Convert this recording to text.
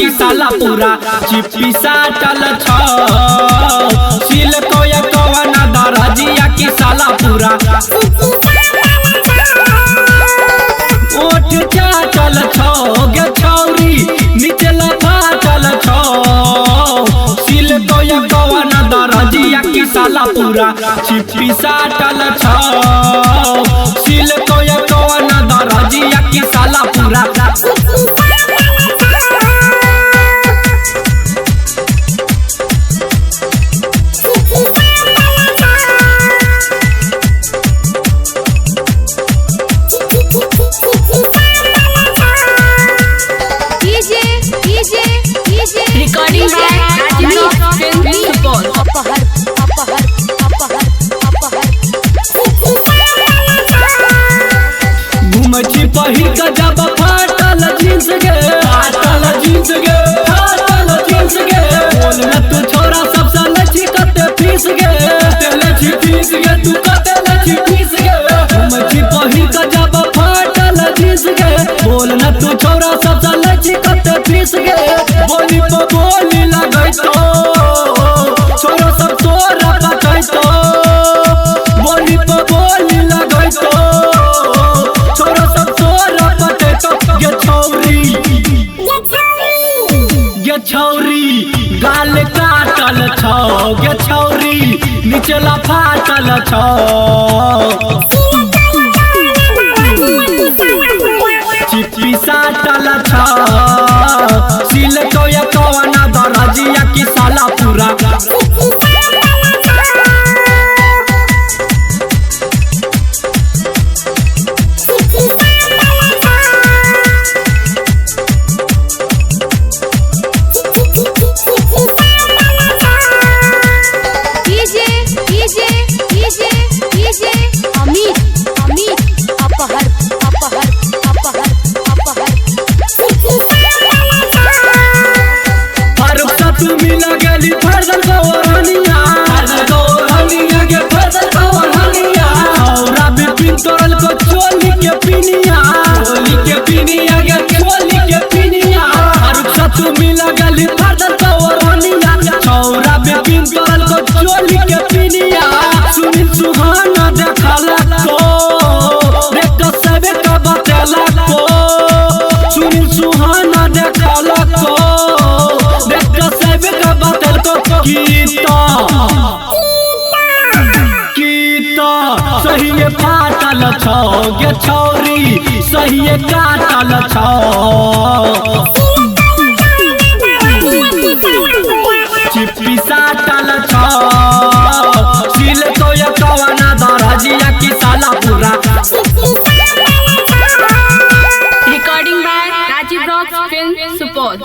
की साला पूरा चिप्पी साटल छौ। सिल कोया कवना दरजिया की साला पूरा ओठ चाटल छौ गे छौरी निचला फाटल छौ। सिल कोया कवना दरजिया की साला पूरा चिप्पी साटल छौ। सिल कोया कवना दरजिया की साला पूरा। Recording by Rajni Film Supaul. अपहर अपहर अपहर अपहर। घूमै छी पहिर के जब फाटल जींस गे, फाटल जींस गे, फाटल जींस गे। बोल न तू छोरा सबसे लै छी कते फीस गे, कते लै छी फीस गे, तू कते लै छी फीस गे। घूमै छी पहिर के जब फाटल जींस गे, बोल न तू छोरा सबसे लै छी कते फीस गे। बोली पर बोली लगै तो छोरा सब तोरा पटै तो। बोली पर बोली लगै तो छोरा सब तोरा पटै तो। गे छौरी, गे छौरी गाल काटल छौ, गे छौरी निचला फाटल छौ। चिप्पी साटल छौ। सिल कोया कवना दरजिया की साला पूरा। DJ DJ DJ DJ Amit Amit अपहर अपहर अपहर अपहर। फारूक सा तू मिला गेली फरदल गौरनिया, फरदल गौरनिया गे फरदल गौरनिया। औरा बिपिन तोरल को चोली के पिनिया, चोली के पिनिया गे चोली के पिनिया। फारूक सा तू मिला गेली फरदल गौरनिया, छौरा बिपिन तोरल को चोली के पिनिया। सुनील सुहाना देखला को देख सबे का बतेला को। सुनील सुहाना देखला को देख सबे का बतेल को। कीता कीता सहिए फाटल छौ गे छौरी सहिए काटल छौ।